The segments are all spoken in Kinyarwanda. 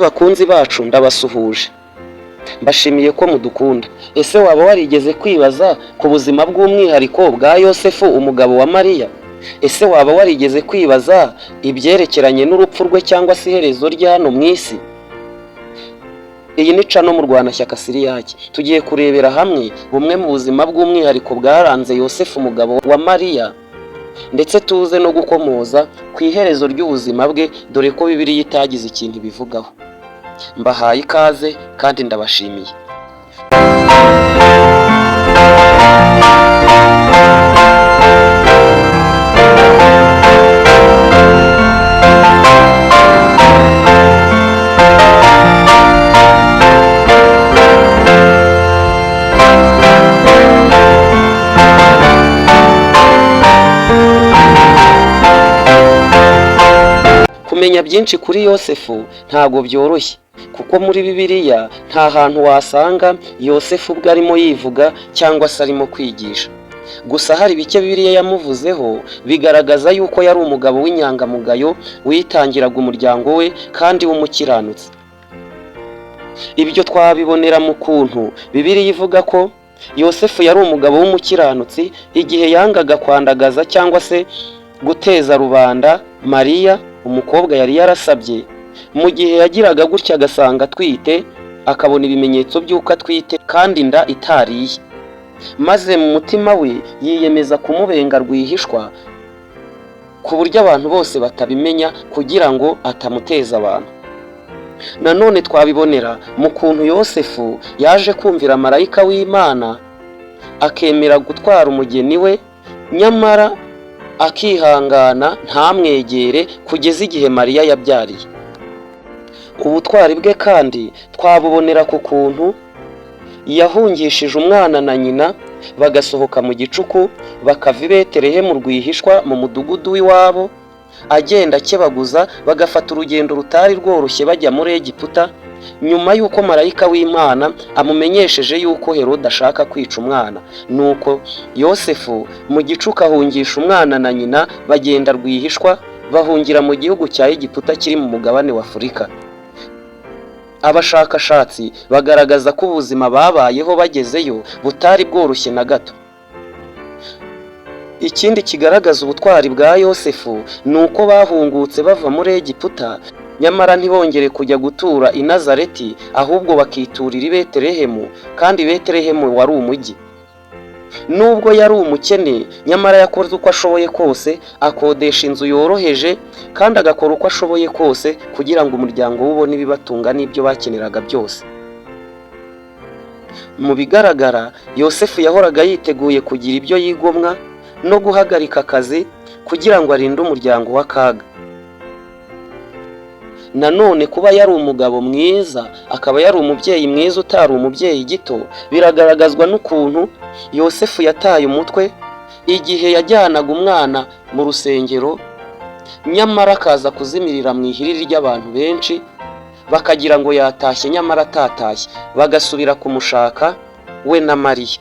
Bakunzi bacu, ndabasuhuje, mbashimiye ko mudukunda. Ese waba warigeze kwibaza ku buzima bw'umwihariko bwa Yosefu, umugabo wa Mariya? Ese waba warigeze kwibaza ibyerekeranye n'urupfu rwe cyangwa se iherezo rye hano mu isi? Iyi ni channel Murwanashyaka Siriyake. Tugiye kurebera hamwe bumwe mu buzima bw'umwihariko bwaranze Yosefu, umugabo wa Mariya, ndetse tuze no gukomoza ku iherezo ry'ubuzima bwe, dore ko Bibiliya itagize ikintu ibivugaho. Mbahaye ikaze kandi ndabashimiye. Kumenya byinshi kuri Yosefu ntabwo byoroshye, kuko muri Bibiliya nta hantu wasanga Yosefu ubwe arimo yivuga cyangwa se arimo kwigisha. Gusa hari bike Bibiliya yamuvuzeho bigaragaza yuko yari umugabo w'inyangamugayo, witangiraga umuryango we kandi w'umukiranutsi. Ibyo twabibonera mu kuntu Bibiliya ivuga ko Yosefu yari umugabo w'umukiranutsi igihe yangaga kwandagaza cyangwa se guteza rubanda Mariya, umukobwa yari yarasabye, mu gihe yagiraga gutya agasanga atwite, akabona ibimenyetso by'uko atwite kandi inda itariye, maze mu mutima we yiyemeza kumubenga rwihishwa ku buryo abantu bose batabimenya, kugira ngo atamuteza abantu. Nanone twabibonera mu kuntu Yosefu yaje kumvira marayika w'Imana, akemera gutwara umugeni we, nyamara akihangana ntamwegere kugeza igihe Mariya yabyariye. Ubutwari bwe kandi twabubonera ku kuntu yahungishije umwana na nyina, bagasohoka mu gicuku, bakava i Betelehemu rwihishwa mu mudugudu w'iwabo, agenda akebaguza, bagafata urugendo rutari rworoshye bajya muri Egiputa, nyuma y'uko marayika w'Imana amumenyesheje yuko Herode ashaka kwica umwana. Nuko Yosefu mu gicuku ahungisha umwana na nyina, bagenda rwihishwa, bahungira mu gihugu cya Egiputa kiri mu mugabane wa Afurika. Abashakashatsi bagaragaza ko ubuzima babayeho bagezeyo butari bworoshye na gato. Ikindi kigaragaza ubutwari bwa Yosefu ni uko bahungutse bava muri Egiputa, nyamara ntibongere kujya gutura i Nazareti, ahubwo bakiturira i Betelehemu, kandi Betelehemu wari umujyi. Nubwo yari umukene, nyamara yakoze uko ashoboye kose, akodesha inzu yoroheje, kandi agakora uko ashoboye kose kugira ngo umuryango we ubone ibibatunga n'ibyo bakeneraga byose. Mu bigaragara, Yosefu yahoraga yiteguye kugira ibyo yigomwa no guhagarika akazi kugira ngo arinde umuryango w'akaga. Nanone kuba yari umugabo mwiza, akaba yari umubyeyi mwiza utari umubyeyi gito, biragaragazwa n'ukuntu Yosefu yataye umutwe igihe yajyanaga umwana mu rusengero, nyamara akaza kuzimirira mu ihiriri ry'abantu benshi, bakagira ngo yatashye nyamara atatashye, bagasubira kumushaka we na Mariya.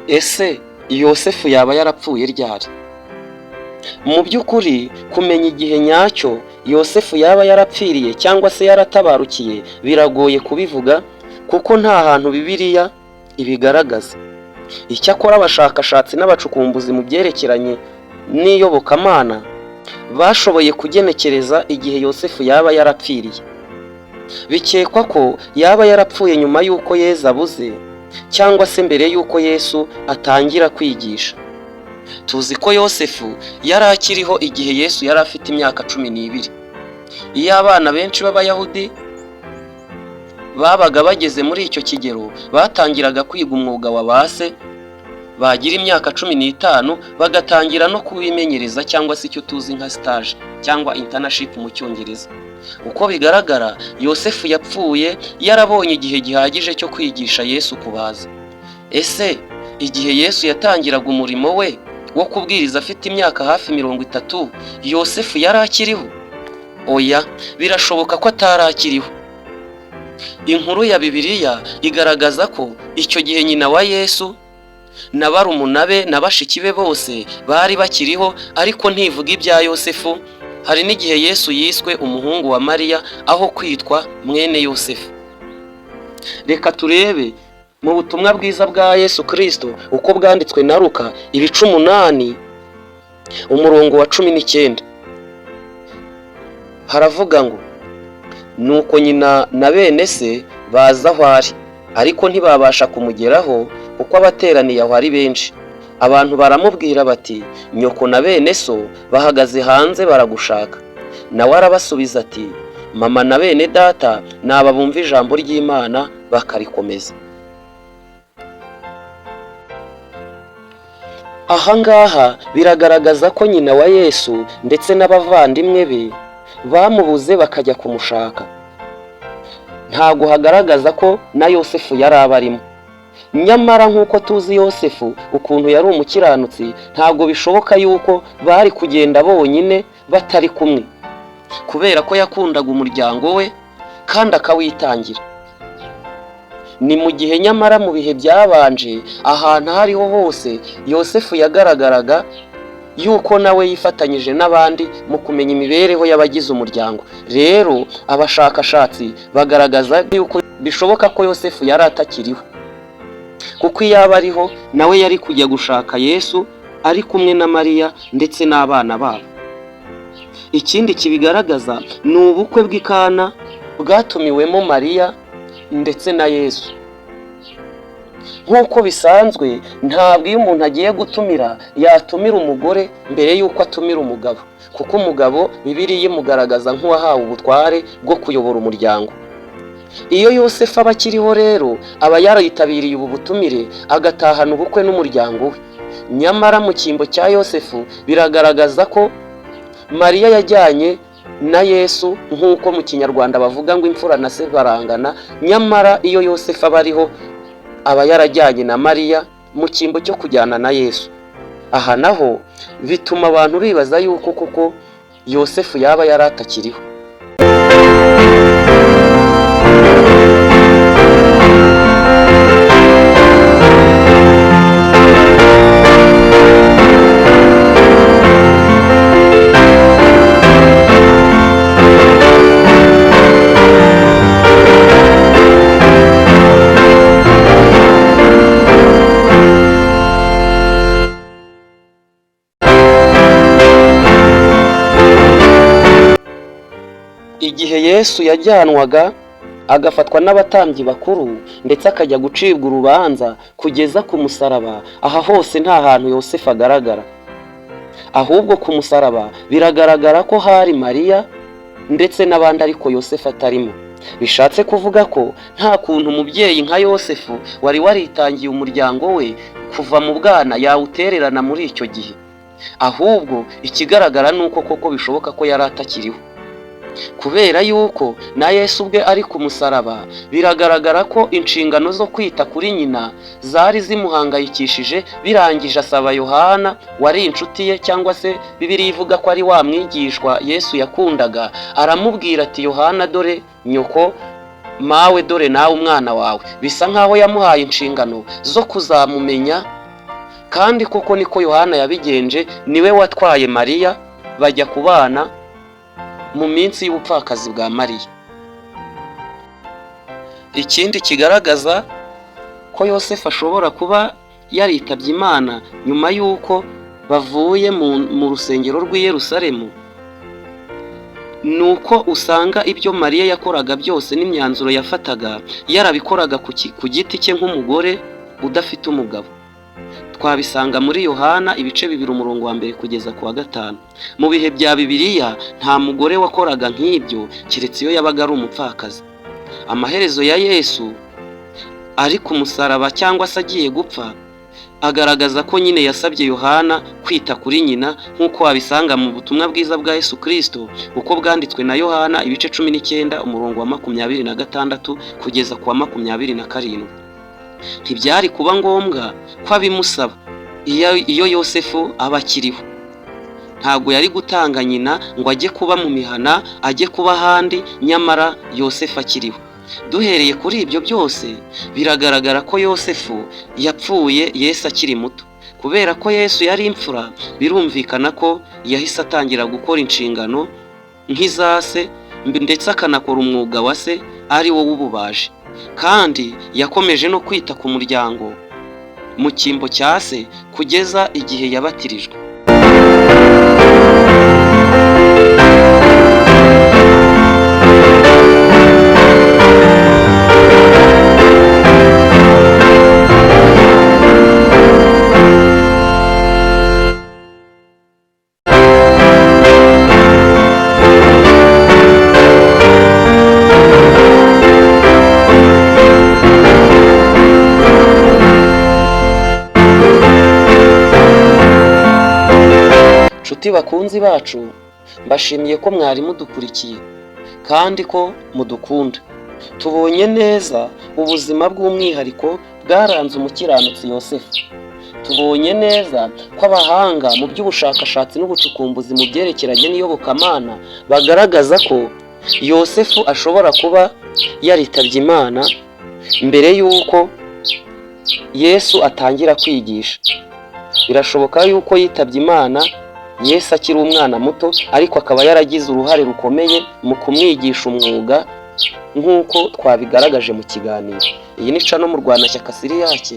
Ese Yosefu yaba yarapfuye ryari? Mu by'ukuri, kumenya igihe nyacyo Yosefu yaba yarapfiriye cyangwa se yaratabarukiye biragoye kubivuga, kuko nta hantu Bibiliya ibigaragaza. Icyakora abashakashatsi n'abacukumbuzi mu byerekeranye n'iyobokamana bashoboye kugenekereza igihe Yosefu yaba yarapfiriye. Bikekwa ko yaba yarapfuye nyuma y'uko Yezu abuze, cyangwa se mbere y'uko Yesu atangira kwigisha. Tuzi ko Yosefu yari akiriho igihe Yesu yari afite imyaka 12. Iyo abana benshi b'Abayahudi babaga bageze muri icyo kigero, batangiraga kwiga umwuga wa ba se, bagira imyaka 15 bagatangira no kuwimenyereza, cyangwa se icyo tuzi nka stage cyangwa internship mu Cyongereza. Uko bigaragara, Yosefu yapfuye yarabonye igihe gihagije cyo kwigisha Yesu kubaza. Ese igihe Yesu yatangiraga umurimo we wo kubwiriza afite imyaka hafi 30, Yosefu yari akiriho? Oya, birashoboka ko atari akiriho. Inkuru ya Bibiliya igaragaza ko icyo gihe nyina wa Yesu na barumuna be na bashiki be bose bari bakiriho, ariko ntivuga ibya Yosefu. Hari n'igihe Yesu yiswe umuhungu wa Mariya aho kwitwa mwene Yosefu. Reka turebe mu butumwa bwiza bwa Yesu Kristo uko bwanditswe na Luka ibice 8 umurongo wa 19. Haravuga ngo: nuko nyina na bene se baza aho ari, ariko ntibabasha kumugeraho kuko abateraniye aho ari benshi. Abantu baramubwira bati: nyoko na bene so bahagaze hanze baragushaka. Nawe arabasubiza ati: mama na bene data ni aba bumva ijambo ry'Imana bakarikomeza. Aha ngaha biragaragaza ko nyina wa Yesu ndetse n'abavandimwe be bamubuze bakajya kumushaka. Ntago hagaragaza ko na Yosefu yari abarimo. Nyamara nk'uko tuzi Yosefu ukuntu yari umukiranutsi, ntago bishoboka yuko bari kugenda bonyine batari kumwe, kubera ko yakundaga umuryango we kandi akawitangira. Ni mu gihe nyamara mu bihe byabanje ahantu aho ariho hose Yosefu yagaragaraga yuko nawe yifatanyije n'abandi mu kumenya imibereho y'abagize umuryango. Rero abashakashatsi bagaragaza yuko bishoboka ko Yosefu yari atakiriho, kuko iyo aba ariho nawe yari kujya gushaka Yesu ari kumwe na Mariya ndetse n'abana babo. Ikindi kibigaragaza ni ubukwe bw'i Kana bwatumiwemo Mariya ndetse na Yesu. Nk'uko bisanzwe, ntabwo iyo umuntu agiye gutumira yatumira umugore mbere y'uko atumira umugabo, kuko umugabo Bibiliya imugaragaza nk'uwahawe ubutware bwo kuyobora umuryango. Iyo Yosefu aba akiriho rero aba yaritabiriye ubu butumire agatahana ubukwe n'umuryango we. Nyamara mu cyimbo cya Yosefu biragaragaza ko Mariya yajyanye na Yesu, nk'uko mu Kinyarwanda bavuga ngo imfura na se barangana. Nyamara iyo Yosefu aba ariho aba yarajyanye na Mariya mu cyimbo cyo kujyana na Yesu. Aha naho bituma abantu bibaza yuko koko Yosefu yaba yari atakiriho. Igihe Yesu yajyanwaga agafatwa n'abatambyi bakuru ndetse akajya gucibwa urubanza kugeza ku musaraba, aha hose nta hantu Yosefu agaragara. Ahubwo ku musaraba biragaragara ko hari Mariya ndetse n'abandi, ariko Yosefu atarimo. Bishatse kuvuga ko nta kuntu umubyeyi nka Yosefu wari waritangiye umuryango we kuva mu bwana yawutererana muri icyo gihe. Ahubwo ikigaragara ni uko koko bishoboka ko yari atakiriho, kubera yuko na Yesu ubwe ari ku musaraba biragaragara ko inshingano zo kwita kuri nyina zari zimuhangayikishije. Birangije asaba Yohana wari inshuti ye, cyangwa se Bibiliya ivuga ko ari wa mwigishwa Yesu yakundaga, aramubwira ati: Yohana dore nyoko, mawe dore nawe umwana wawe. Bisa nkaho yamuhaye inshingano zo kuzamumenya, kandi koko niko Yohana yabigenje. Niwe watwaye Mariya bajya kubana mu minsi y'ubupfakazi bwa Mariya. Ikindi kigaragaza ko Yosefu ashobora kuba yaritabye Imana nyuma y'uko bavuye mu rusengero rw'i Yerusalemu, ni uko usanga ibyo Mariya yakoraga byose n'imyanzuro yafataga yarabikoraga ku giti cye nk'umugore udafite umugabo. Twabisanga muri Yohana ibice 2 umurongo wa 1 kugeza ku wa 5. Mu bihe bya Bibiliya nta mugore wakoraga nk'ibyo keretse iyo yabaga ari umupfakazi. Amaherezo ya Yesu ari ku musaraba cyangwa se agiye gupfa, Agaragaza ko nyine yasabye Yohana kwita kuri nyina, nk'uko wabisanga mu butumwa bwiza bwa Yesu Kristo uko bwanditswe na Yohana, ibice 19, umurongo wa 26 kugeza ku wa 27. Ntibyari kuba ngombwa ko abimusaba iyo Yosefu aba akiriho. Ntabwo yari gutanga nyina ngo ajye kuba mu mihana, ajye kuba ahandi, nyamara Yosefu akiriho. Duhereye kuri ibyo byose, biragaragara ko Yosefu yapfuye Yesu akiri muto. Kubera ko Yesu yari imfura, birumvikana ko yahise atangira gukora inshingano nk'iza se, ndetse akanakora umwuga wa se ari wo w'ububaji. Kandi yakomeje no kwita ku muryango mu cyimbo cya se kugeza igihe yabatirijwe. Nshuti bakunzi bacu, mbashimiye ko mwari mudukurikiye kandi ko mudukunda. Tubonye neza ubuzima bw'umwihariko bwaranze umukiranutsi Yosefu. Tubonye neza ko abahanga mu by'ubushakashatsi n'ubucukumbuzi mu byerekeranye n'iyobokamana bagaragaza ko Yosefu ashobora kuba yaritabye Imana mbere y'uko Yesu atangira kwigisha. Birashoboka yuko yitabye Imana Yesu akiri umwana muto, ariko akaba yaragize uruhare rukomeye mu kumwigisha umwuga nk'uko twabigaragaje mu kiganiro. Iyi ni cano Murwanashyaka Siriyake.